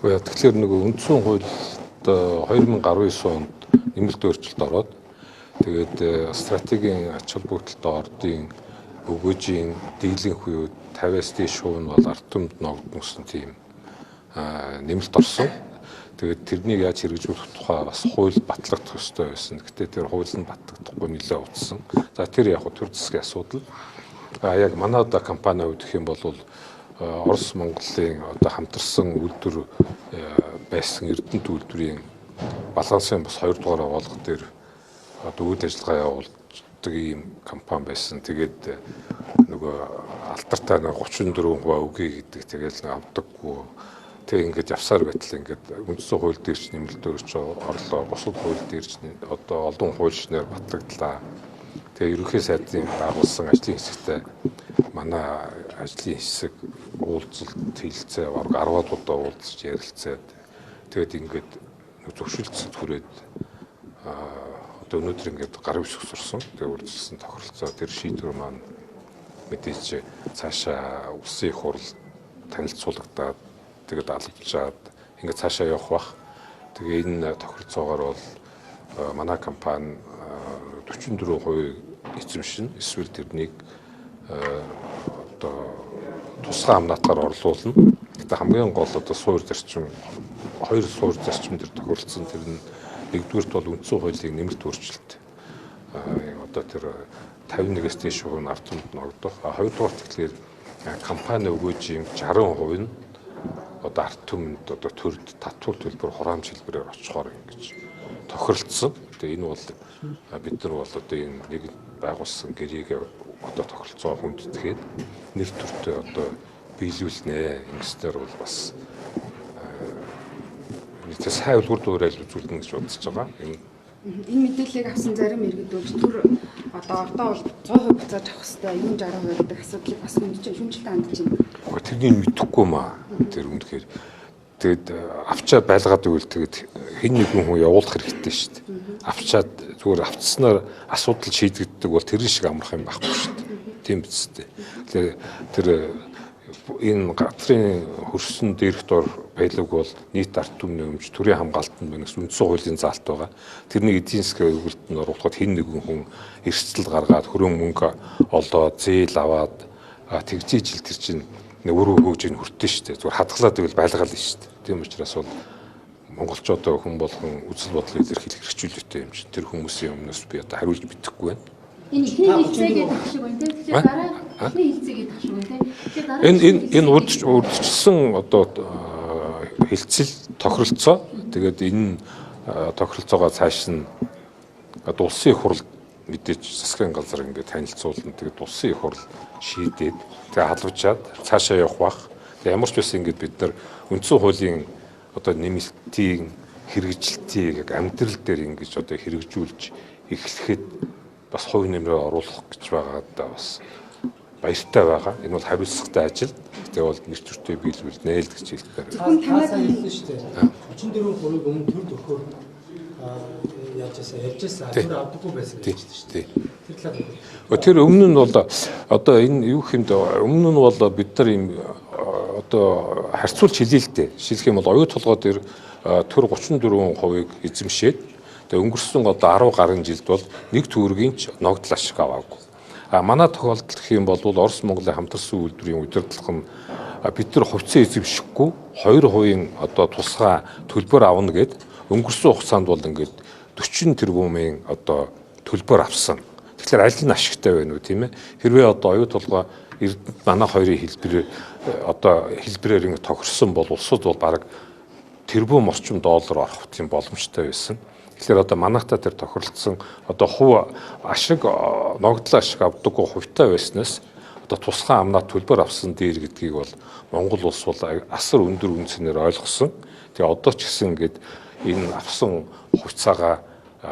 Тэгэхээр нөгөө үндсэн хуульд 2019 онд нэмэлт өөрчлөлт ороод тэгээд стратегийн ач холбогдолтой ордын өгөөжийн дийлэнх буюу 50-аас дээш хувь нь бол ард түмэнд ногдно гэсэн тийм нэмэлт орсон. Тэгээд тэрнийг яаж хэрэгжүүлэх тухай бас хууль батлагдах ёстой байсан. Гэтэ тэр хууль нь батлагдахгүй нэлээд удсан. За тэр яг төр засгийн асуудал. А яг манай одоо компани хувьд гэх юм бол Орос Монголын одоо хамтарсан үйлдвэр байсан Эрдэнэт үйлдвэрийн балансын бас 2 дугаар агуулга дээр одоо үйл ажиллагаа явуулдаг ийм компани байсан. Тэгээд нөгөө алдартай нэг 34% өгье гэдэг тэгэл авдаггүй. Тэг ингээд явсаар байтал ингээд үндсэн хууль дээр ч нэмэлт өөрчлөлт орлоо. Бусад хууль дээр ч одоо олон хуульчнаар батлагдлаа. Тэгээ ерөнхий сайдын дагуулсан ажлын хэсэгтээ манай ажлын хэсэг уулзалт хэлцээ бараг 10-аад удаа уулзч ярилцаад тэгээд ингээд зөвшөлдсөд хүрээд одоо өнөөдөр ингээд гар үсэх сурсан. Тэгээ үржилсэн тохиролцоо тэр шийдвэр маань мэдээж цаашаа улсын их хурл танилцуулагдаад тэгээд албажаад ингээд цаашаа явах бах. Тэгээ энэ тохиролцоогоор бол манай компани 44% эзэмшин эсвэл тэрнийг одоо тусгай амнаатаар орлуулна. Гэтэ хамгийн гол одоо суур зарчим хоёр суур зарчим дээр тохиролцсон тэр нь нэгдүгüрт бол үндсэн хуулийн нэмэлт өөрчлөлт. Одоо тэр 51-ээс дээш хувь нь ард түмэнд ногдох. Хоёрдугаарт тэгэхээр компани өгөөжийн 60% нь одоо ард түмэнд одоо төрд татвар төлбөр хураамж хэлбэрээр очихоор ингэж тохиролцсон. Тэгээ энэ бол бид нар бол одоо энэ нэг байгуулсан гэрээг одоо тохиролцоо хүндэтгээд нэр төртөө одоо биелүүлнэ. Ингэснээр бол бас нийтээ сайн үлгэр дуурайл үзүүлнэ гэж бодож байгаа. Энэ мэдээллийг авсан зарим иргэдүүд төр одоо ордоо бол 100% буцааж авах хэрэгтэй, юм 60% гэдэг асуудлыг бас хүндэж шүмжлэлтэй хандж байна. Тэрнийг мэдэхгүй маа. Тэр үнэхээр тэгээд авчаад байлгаад өгвөл тэгээд хэн нэгэн хүн явуулах хэрэгтэй шүү дээ. Авчаад зүгээр авцснаар асуудал шийдэгддэг бол тэрэн шиг амарх юм байхгүй шүү дээ. Тийм биз дээ. Тэгэхээр тэр энэ газрын хөрсөн дээрх дор байлаг бол нийт ард түмний өмч төрийн хамгаалтанд байна гэсэн үндсэн хуулийн заалт байгаа. Тэрнийг эдийн засгийн өвөлтөнд оруулахад хэн нэгэн хүн эрсдэл гаргаад хөрөн мөнгө олоод зээл аваад тэгжиж ил тэр чинь өөр өгөөж ин хүртэн шүү дээ. Зүгээр хадгалаад ивэл байлгаал шүү дээ. Тийм учраас бол монголчуудаа хүн болгон үзэл бодлоо илэрхийлэх хэрэгжүүлэлттэй юм чинь тэр хүмүүсийн өмнөөс би одоо хариулж мэдэхгүй байна. Энэ эхний хэлцээгээ тах шиг байна тийм. Тэгэхээр дараа эхний хэлцээгээ тах шиг байна тийм. Тэгэхээр дараа энэ энэ энэ урьдчилсан одоо хэлцэл тохиролцоо. Тэгээд энэ тохиролцоогоо цааш нь одоо улсын их хурл мэдээж засгийн газар ингээд танилцуулна. Тэгээд улсын их хурл шийдээд тэгээд халуучаад цаашаа явах бах. Тэгээд ямар ч байсан ингээд бид нар үндсэн хуулийн одоо нэмэлтийн хэрэгжилтийг амьдрал дээр ингэж одоо хэрэгжүүлж эхлэхэд бас хувь нэмрээ оруулах гэж байгаадаа бас баяртай байгаа. Энэ бол хариуцлагатай ажил. Тэгээ бол нэр төртөө биелүүлнэ л гэж хэлдэг. Зөвхөн танаа хэлсэн шүү дээ. 34%-ыг өмнө төрд өгөхөөр яаж яасан ярьж байсан. Тэр авдаггүй байсан гэж хэлсэн шүү дээ. Тэр талаар. Тэр өмнө нь бол одоо энэ юу хэмд өмнө нь бол бид нар ийм одоо харьцуулж хэлье л дээ. Жишээлх юм бол оюу толгой дээр төр 34%-ыг эзэмшээд тэгээ өнгөрсөн одоо 10 гаруй жилд бол нэг төгрөгийн ч ногдол ашиг аваагүй. А манай тохиолдолд гэх юм бол Орос Монголын хамтарсан үйлдвэрийн удирдлага нь бид нар хувьцаа эзэмшихгүй 2% одоо тусгай төлбөр авна гэд өнгөрсөн хугацаанд бол ингээд 40 тэрбумын одоо төлбөр авсан. Тэгэхээр аль нь ашигтай байна вэ тийм ээ? Хэрвээ одоо оюу толгой Эрдэнэт манай хоёрын хэлбэрээр одоо хэлбэрээр ингээд тохирсон бол улсууд бол бараг тэрбум орчим доллар орох тийм боломжтой байсан. Тэгэхээр одоо манайхтай тэр тохиролцсон одоо хувь ашиг ногдлоо ашиг авдаггүй хувьтай байснаас одоо тусгай амнаа төлбөр авсан дээр гэдгийг бол Монгол улс бол асар өндөр үн цэнээр ойлгосон. Тэгээ одоо ч гэсэн ингээд энэ авсан хувьцаагаа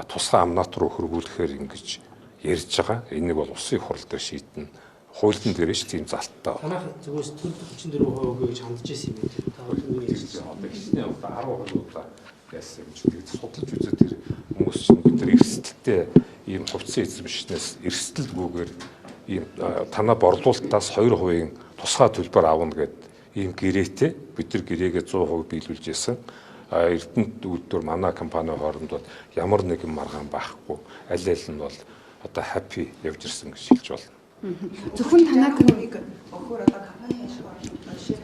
тусгай амнаат руу хөргүүлэхээр ингэж ярьж байгаа. Энийг бол улсын их хурл дээр шийднэ. Хуулийн дээр ч тийм залттай. Танайх зүгээс төр 34% өгье гэж хандж ирсэн юм байна. Та бүхэн хэлж байна. Одоо хичнээн одоо 10% удаа яасан юм чи тэгээд судалж үзээд тэр хүмүүс чинь бид нар эрсдэлтэй ийм хувьцаа эзэмшнээс эрсдэлгүйгээр ийм танаа борлуулалтаас 2% тусгай төлбөр авна гэд Ийм гэрээтэй бид нар гэрээгээ 100% биелүүлж исэн. Эрдэнэт үйлдвэр манай компани хооронд бол ямар нэгэн маргаан байхгүй. Аль аль нь бол одоо happy явж ирсэн гэж хэлж болно. Зөвхөн танай компаниг өгөхөөр одоо компани ашиг орлого шир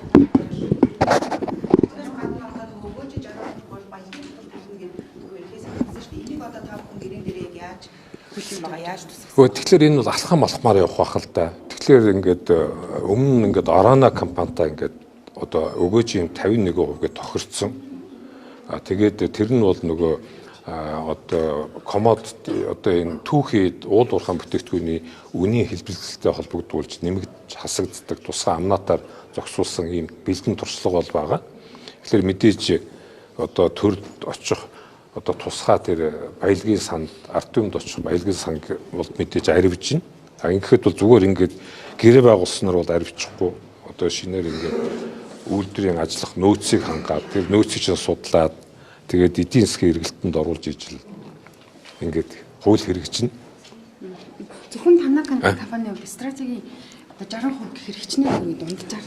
өгөөж 60% бол баялгийн тул төлнө гэдэг ерөнхий санагдсан шүү дээ. Энийг одоо та бүхэн гэрэн дээр яг яаж хүлээн байгаа, яаж тусгасан? Гэхдээ тэгэхээр энэ бол алхам алхмаар явах байх л да. Тэгэхээр ингээд өмнө нь ингээд Орана компанитай ингээд одоо өгөөж юм 51% гэж тохирцсон. Тэгээд тэр нь бол нөгөө одоо commodity одоо энэ түүхийд уул уурхайн бүтээгдэхүүний үнийн хэлбэлзэлтэй холбогдуулж нэмэгдэж хасагддаг тусгай амнаатаар зогсуулсан ийм бэлдэн туршлага бол байгаа. Тэгэхээр мэдээж одоо төрд очих одоо тусгай тэр баялагын санд ард түмэнд очих баялагын сан бол мэдээж аривж байна. А ингэхэд бол зүгээр ингээд гэрээ байгуулснаар бол аривчихгүй. Одоо шинээр ингээд үйлдвэрийн ажиллах нөөцийг хангаад тэр нөөцийг чинь судлаад тэгээд эдийн засгийн эргэлтэнд оруулж ижил ингээд хууль хэрэгжинэ. Зөвхөн танай компани хувьд стратегийн одоо 60% гэхэр хичнээн төгрөгийн дунджаар.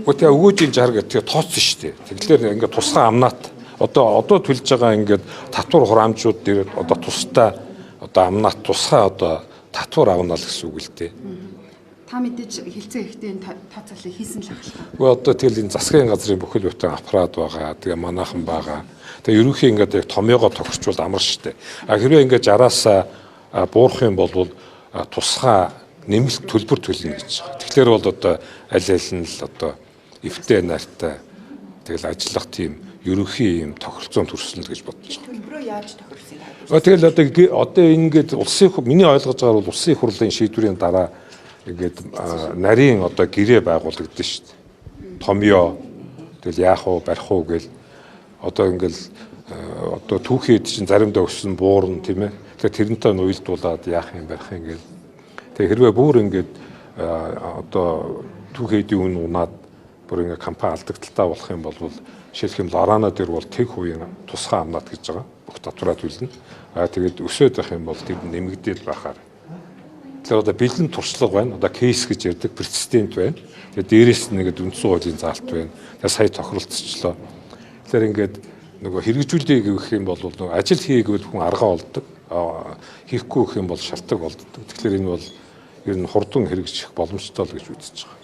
Гэхдээ өгөөжийн 60 гэдэг тооцсон шүү дээ. Тэгэхээр ингээд тусгай амнаат одоо төлж байгаа ингээд татвар хураамжууд дээр одоо тусдаа одоо амнаат тусгай одоо татвар авна л гэсэн үг л дээ. Та мэдээж хилцээ ихтэй энэ тооцоолыг хийсэн л ахalta. Үгүй одоо тэгэл энэ засгийн газрын бүхэл бүтэн аппарат байгаа. Тэгээ манайхан байгаа. Тэгээ ерөнхий ингээд яг томьёогоо тохирчвол амар штэ. А хэрвээ ингээд 60-аас буурах юм бол тусгай нэмэлт төлбөр төлнө гэж байгаа. Тэгэхээр бол одоо аль аль нь л одоо эвтэй нартай тэгэл ажиллах тийм ерөнхий юм тохиролцоон төрсөн л гэж бодож байгаа. Төлбөрөө яаж тохирсон юм? Тэгэл одоо ингээд улсын миний ойлгож байгаагаар бол улсын хурлын шийдвэрийн дараа ингээд нарийн одоо гэрээ байгуулагдсан шүү дээ. Томьёо тэгэл яах вэ, барих уу гэл одоо ингээл одоо түүхийд чинь заримдаа өссөн буурна тийм ээ. Тэгэхээр тэрнтэй нь уялдуулаад яах юм барих юм гэл. Тэгээ хэрвээ бүр ингээд одоо түүхийдийн үн унаад бүр ингээд компани алдагдaltaй болох юм бол жишээлх юм Лорана дээр бол тэг хувийн тусгай амнаат гэж байгаа. Бүх татвараа төлнө. Аа тэгээд өсөөд байх юм бол тэр нэмэгдээл байхаар. Тэгэхээр одоо бэлэн туршлага байна. Одоо кейс гэж ярьдаг прецедент байна. Тэгээд дээрээс нь ингээд үндсэн хуулийн заалт байна. Тэгээд сая тохиролцчлоо. Тэгэхээр ингээд нөгөө хэрэгжүүлэе гэх юм бол нөгөө ажил хийгээгүй хүн аргаа олддог. Хийхгүй гэх юм бол шалтгаан болддог. Тэгэхээр энэ бол ер нь хурдан хэрэгжих боломжтой л гэж үзэж байгаа.